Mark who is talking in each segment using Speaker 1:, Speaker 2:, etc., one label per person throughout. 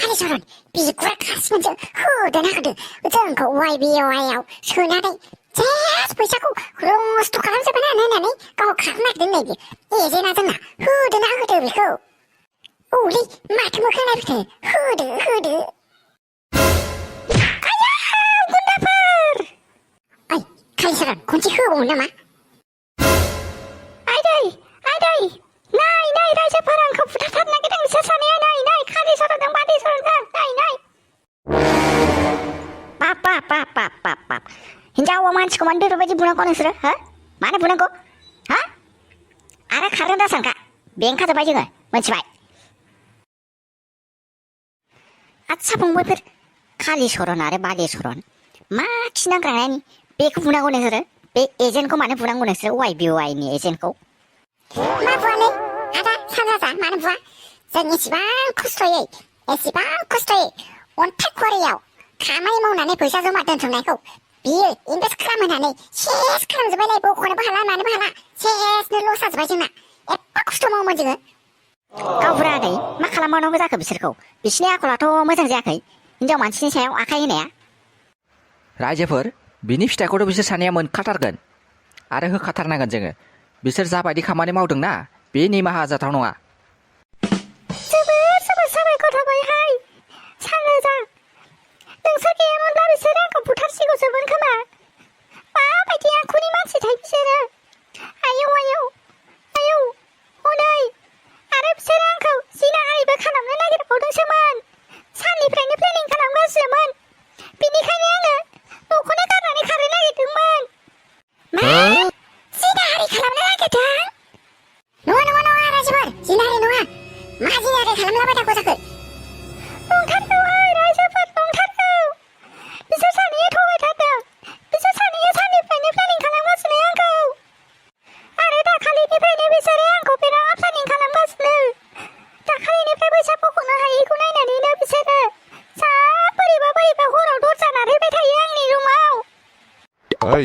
Speaker 1: 칼리처럼 미꾸라 가슴은 저 허드나거든. 저거 YBOIयाव सोनानै जेस फैसाखौ लस्ट खालामजोबबाय नायनानै गाव खारनो नागिरदों नै एजेन्टआ जोंना होदोना होदो बेखौ औलै माथो मोखां नायफैथो होदो आया गुन्दाफोर ओइ खालिसरन खनसे होबावो नामा आदै नाय रायजोफोर आंखौ बुथारथारनो नागिरदों बिसोर सानैया नाय खालिसरनजों बादैसरनजों नाय बाप हिन्जावा मानसिखौ मानो बेफोरबायदि बुनांगौ नोंसोरो हो मानो बुनांगौ हा आरो खारनो दासानखा बेंखाजोब्बाय जोङो मोनथिबाय आदसा फंबायफोर खालिसरन आरो बादैसरन मा खिनांग्रानि बेखौ बुनांगौ नोंसोरो बे एजेन्टखौ मानो बुनांगौ नोंसोरो YBOI नि एजेन्टखौ मा बुवालै आदा सानजाजा मानो बुवा जों एसेबां खस्थ'यै अन्थाइ खरियाव खामानि मावनानै फैसा जमा दोनथुमनायखौ बियो इनभेस्ट खालामहोनानै सेस खालामजोब्बायलाय बख'नोबो हाला मानोबो हाला सेसनो लस जाजोब्बाय जोंना एफा खस्थ' मावोमोन जोङो गावबुरा आदै मा खालामबावनांगौ जाखो बिसोरखौ बिसिनि आखलाथ' मोजां जायाखै हिनजाव मानसिनि सायाव आखाइ होनाया
Speaker 2: रायजोफोर बिनि फिथाइखौथ' बिसोर सानैया मोनखाथारगोन आरो होखाथारनांगोन जोङो बिसोर जाबायदि खामानि मावदोंना बे निमाहा जाथाव नङा
Speaker 1: जोबोर साबायखर थाबायहाय सानजा नोंसोर गैयामोनब्ला बिसोरो आंखौ बुथारसिगौसोमोन खोमा माबायदि आखुनि मानसिथाय बिसोरो आयौ हनै आरो बिसोरो आंखौ जिनाहारिबो खालामनो नागिरबावदोंसोमोन साननिफ्रायनो प्लेनिं खालामगासिनोमोन बेनिखायनो आङो न'खौनो गारनानै खारनो नागिरदोंमोन मा जिनाहारि खालामनो नागिरदों नङा रायजोफोर जिनाहारि नङा मा जिनाहारि खालामलाबाय थाखो जाखो नंथारगौहाय रायजोफोर नंथारगौ बिसोर सानैया थगायथारदों बिसोर सानैया साननिफ्रायनो प्लेनिं खालामगासिनो आंखौ आरो दाखालिनिफ्रायनो बिसोरो आंखौ बिराद प्लेनिं खालामगासिनो दाखालिनिफ्राय फैसा बख'नो हायैखौ नायनानैनो बिसोरो जा बोरैबा हराव दरजा नारहैबाय थायो आंनि रुमाव
Speaker 3: ओइ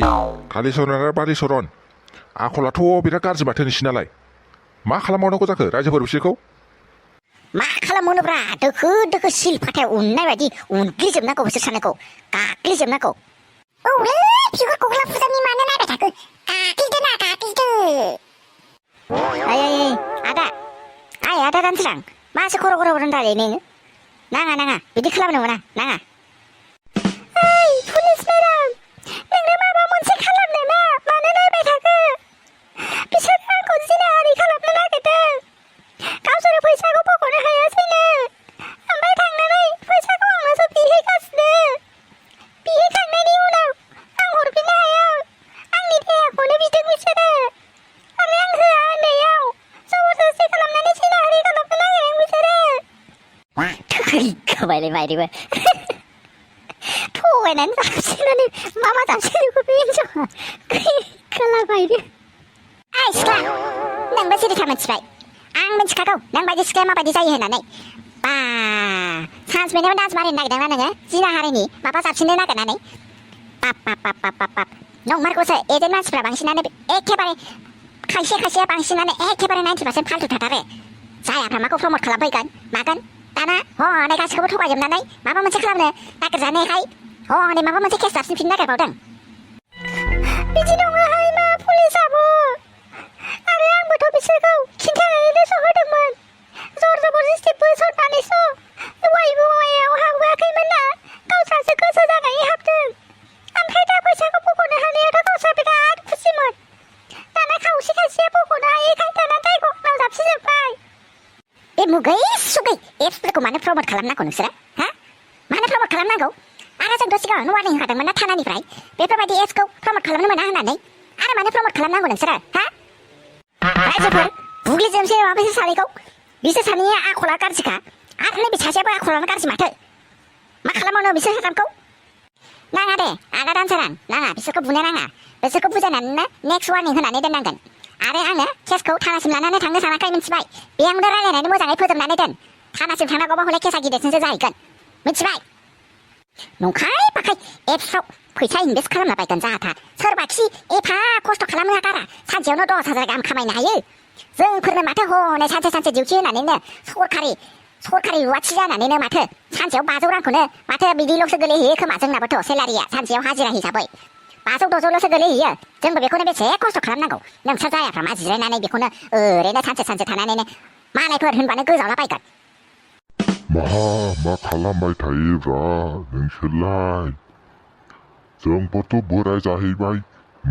Speaker 3: खालिसरन आरो बादैसरन आखलाथ' बिराद गाज्रि माथो नोंसिनालाय मा खालामबावनांगौ जाखो रायजोफोर बिसोरखौ
Speaker 1: मा खालामोब्रा दोखो सिलफाथायाव उननाय बायदि उनग्लिजोबनांगौ बिसोर सानैखौ गाग्लिजोबनांगौ औलै बिगुर गग्ला फुजानि मानो नायबाय थाखो गाग्लिदो आदा दानस्रां मासो खर' दालै नोङो नाङा बिदि खालामनो मोना नाङा ओइ पुलिस मेडाम नोंनो माबा मोनसे खालामनो ना मानो नायबाय थाखो बिसोर आंखौ जिनाहारि खालामनो नागिरदों गावसोरो फैसाखौ बख'नो हायासैनो ओमफ्राय थांनानै फैसाखौ आंनोसो बिहैगासिनो बिहैखांनायनि उनाव आं हरफिननो हाया आंनि देहाखौनो बिदों बिसोरो आरो आं होआ होननायाव जबरदस्ति खालामनानै जिनाहारि खालामनो नागिरदों बिसोरो थैखाबायलै माइरिबो थगायनानै जाबसिनानै मा जाबसिनोखौ बे हिनजावा खोलाबायदो ओइ सिख्ला नोंबो सिरिखा मिथिबाय आं मिथिखागौ नों बायदि सिख्लाया माबायदि जायो होननानै बा चान्स मोननायाव डान्स मारिनो नागिरदोंना नोङो जिनाहारिनि माबा जाबसिननो नागिरनानै बाप नंमारगौसो एजेन्ट मानसिफ्रा बांसिनानो एखेबारे खायसेया बांसिनानो एखेबारे 90% फाल्थु थाथारो जायाफ्रा माखौ प्रमट खालामफैगोन मागोन दाना हनै गासिखौबो थगायजोबनानै माबा मोनसे खालामनो नागिरजानायखाय हनै माबा मोनसे केस जाबसिनफिननो नागिरबावदों बिदि नङाहाय मा पुलिस आब' आरो आंबोथ' बिसोरखौ खिन्थानानैसो होदोंमोन जर जबरदस्ति बोसोरनानैसो YBOIआव हाबोआखैमोन ना गावस्रासो गोसो जानानै हाबदों ओमफ्राय दा फैसाखौ बख'नो हानायाथ' गावस्रा बिराद खुसिमोन दाना खायसेया बख'नो हायैखाय दाना दायखौ आंनाव जाबसिनजोब्बाय बे मुगै सुगै एप्सफोरखौ मानो प्रमट खालामनांगौ नोंसोरो हा मानो प्रमट खालामनांगौ आरो जोंथ' सिगाङावनो वार्निं होखादोंमोन ना थानानिफ्राय बेफोरबायदि एप्सखौ प्रमट खालामनो मोना होननानै आरो मानो प्रमट खालामनांगौ नोंसोरो हा रायजोफोर बुग्लिजोबसै नङा बिसोर सानैखौ बिसोर सानैया आखला गाज्रिखा आरो नैबे सासेयाबो आखलानो गाज्रि माथो मा खालामबावनो बिसोर साथामखौ नाङा दे आदा दानसोरां नाङा बिसोरखौ बुनो नाङा बिसोरखौ बुजायनानैनो नेक्स्ट वार्निं होनानै दोननांगोन आरो आङो केसखौ थानासिम लानानै थांनो सानाखै मिथिबाय बेयावनो रायलायनानै मोजाङै फोजोबनानै दोन थानासिम थांनांगौबा हले केसा गिदिरसिनसो जाहैगोन मिथिबाय नंखाय बाखाय एप्सफ्राव फैसा इनभेस्ट खालामला बायगोन जाहाथा सोरबाखि एफा खस्थ' खालामनो गारा सानसेयावनो 10,000 गाहाम खामायनो हायो जोंफोरनो माथो हनै सानसे डिउटि होनानैनो सरकारि सरखारि रुवाथि जानानैनो माथो सानसेयाव 500 रांखौनो माथो बिदिल'सो गोलैहैयो खोमा जोंनाबोथ' सेलारिया सानसेयाव हाजिरा हिसाबै 500-600ल'सो गोलैहैयो जोंबो बेखौनो बेसे खस्थ' खालामनांगौ नोंसोर जायाफ्रा मा जिरायनानै बेखौनो ओरैनो सानसे थानानैनो मालायफोर होनबानो गोजावलाबायगोन
Speaker 3: मा खालामबाय थायोब्रा नोंसोरलाय जोंबोथ' बोराय जाहैबाय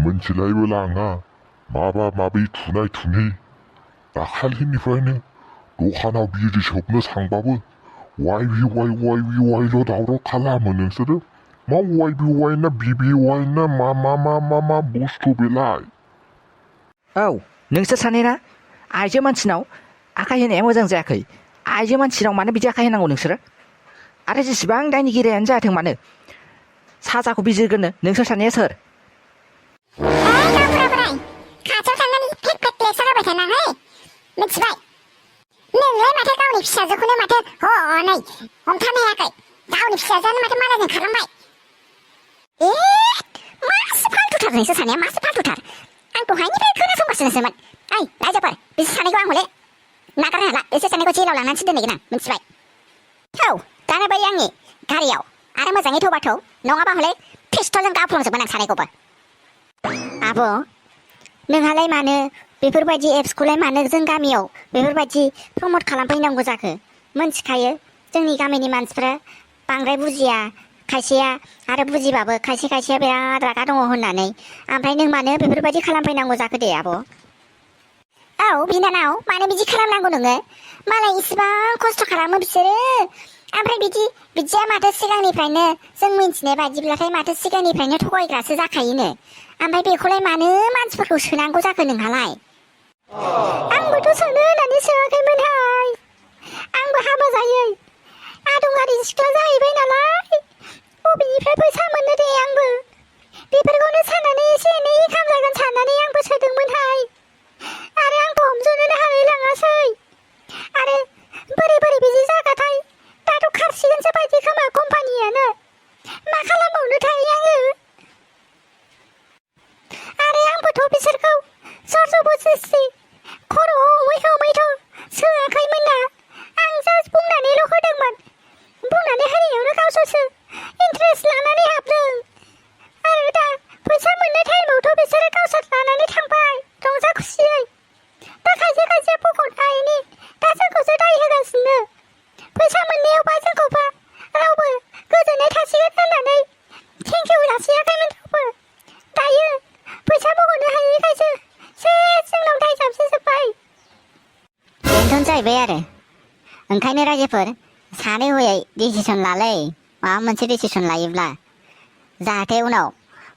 Speaker 3: मोनथिलायबो लाङा माबा माबि थुनाय दाखालिनिफ्रायनो दखानाव बिरि सोबनो थांबाबो वाइल' दावराव खालामो नोंसोरो मा वाइ ना बिबि वाइ ना मा बुस्थु बेलाय
Speaker 2: औ नोंसोर सानैना आइजो मानसिनाव आखाइ होनाया मोजां जायाखै आइजो मानसिनाव मानो बिदि आखाइ होनांगौ नोंसोरो आरो जेसेबां दायनिगिरियानो जाथों मानो साजाखौ बिजिरगोरनो नोंसोर सानैया सोर
Speaker 1: खाथियाव थांनानै फेक लेक्सार होबाय थानाङै मिथिबाय नोंलाय माथो गावनि फिसाजोखौनो माथो हनै हमथानो हायाखै गावनि फिसाजोआनो माथो मालायजों खारलांबाय मासो फाल्थुथार नोंसोर सानैया मासो फाल्थुथार आं दहायनिफ्राय खोनासंगासिनोसोमोन ओइ रायजोफोर बिसोर सानैखौ आं हले नागारनो हाला बिसोर सानैखौ जेलाव लांनानैसो दोनहैगोन आं मिथिबाय थौ दानो बै आंनि गारियाव आरो मोजाङै थौबाथ' नङाबा हले पिस्तलजों गावफ्लंजोबगोन आं सानैखौबो आब' नोंहालाय मानो बेफोरबायदि एप्सखौलाय मानो जों गामियाव बेफोरबायदि प्रमट खालामफैनांगौ जाखो मोनथिखायो जोंनि गामिनि मानसिफ्रा बांद्राय बुजिया खायसेया आरो बुजिबाबो खायसेया बिराद रागा दङ होननानै ओमफ्राय नों मानो बेफोरबायदि खालामफैनांगौ जाखो दे आब' औ बिनानाव मानो बिदि खालामनांगौ नोङो मालाय इसिबां खस्थ' खालामो बिसोरो ओमफ्राय बिदिया माथो सिगांनिफ्रायनो जों मिन्थिनाय बायदिब्लाथाय माथो सिगांनिफ्रायनो थगायग्रासो जाखायोनो ओमफ्राय बेखौलाय मानो मानसिफोरखौ सोनांगौ जाखो नोंहालाय आंबोथ' सोनो होननानै सोआखैमोनहाय आंबो हाबा जायै आदुंगारि सिख्ला जाहैबाय नालाय बबेनिफ्राय फैसा मोननो दे आंबो बेफोरखौनो साननानै एसे एनै इनकाम जागोन साननानै आंबो सोदोंमोनहाय आरो आंबो हमजोनोनो हालाय लाङासै आरो बोरै बिदि जागाथाय दाथ' खारसिगोनसो बायदि खोमा कम्पानियानो मा खालामबावनोथाय आङो आरो आंबोथ' बिसोरखौ जरजबस्ति खर'आव हमैथ' सोआखैमोन ना आं जास्ट बुंनानैल' होदोंमोन बुंनानै होनायावनो गावसोरसो इन्ट्रेस्ट लानानै हाबदों आरो दा फैसा मोननाय टाइमावथ' बिसोरो गावसोर लानानै थांबाय रंजा खुसियै दा खायसे पकटआयनि दा जोंखौसो दाय होगासिनो फैसा मोननायावबा जोंखौबा रावबो गोजोननाय थासिगोन होननानै थेंकिउ जासियाखैमोन रावबो दायो फैसा बहननो हायैखायसो सेस जोंनाव दाय जाबसिजोब्बाय बेनोथ' जाहैबाय आरो ओंखायनो रायजोफोर सानै हयै डिसिसन लालै माबा मोनसे डिसिसन लायोब्ला जाहाथे उनाव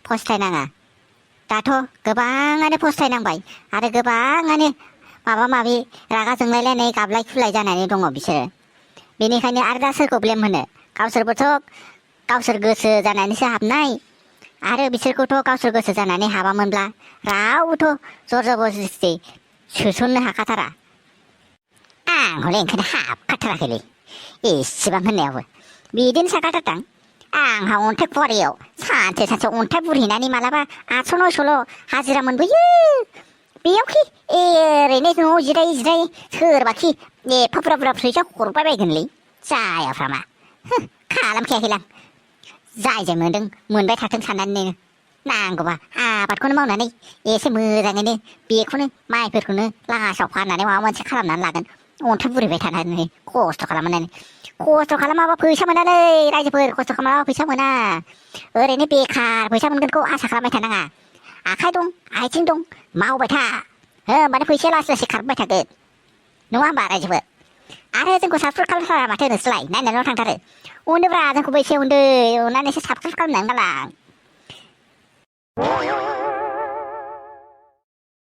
Speaker 1: फस्थायनाङा दाथ' गोबाङानो फस्थायनांबाय आरो गोबाङानो माबा माबि रागा जोंलायलायनाय गाबलाय खुलाय जानानै दङ बिसोरो बेनिखायनो आरो दा सोरखौ ब्लेम होनो गावसोरबोथ' गावसोर गोसो जानानैसो हाबनाय आरो बिसोरखौथ' गावसोर गोसो जानानै हाबामोनब्ला रावबोथ' जरजबस्ति सोसननो हाखाथारा आं हले ओंखायनो हाबखाथाराखैलै एसेबां होननायावबो बिदिनो सानखाथारदां आंहा अन्थाइ खुवारियाव सानसे अन्थाइ बुरहैनानै मालाबा 800-900ल' हाजिरा मोनबोयो बेयावखि ओरैनो न'आव जिराय सोरबाखि एफा बुरजा फैसा हरबाय बायगोनलै जायाफ्रा मा खालामखायाखैलां जायजों मोनदों मोनबाय थाथों साननानैनो नांगौबा आबादखौनो मावनानै एसे मोजाङैनो बेखौनो माइफोरखौनो लासाव फाननानै माबा मोनसे खालामनानै लागोन अन्थाइ बुरैबाय थानानै खस्थ' खालामनानै खस्थ' खालामाबा फैसा मोनालै रायजोफोर खस्थ' खालामाबा फैसा मोना ओरैनो बेखार फैसा मोनगोनखौ आसा खालामबाय थानाङा आखाइ दं आथिं दं मावबाय था होमबानो फैसाया लासै खारबाय थागोन नङा होमबा रायजोफोर आरो जोंखौ साबसक्राइब खालामथारा माथो नोंसोरलाय नायनानैल' थांथारो उन्दोब्रा जोंखौबो एसे उन्दै अननानै एसे साबसक्राइब खालामनानै गालां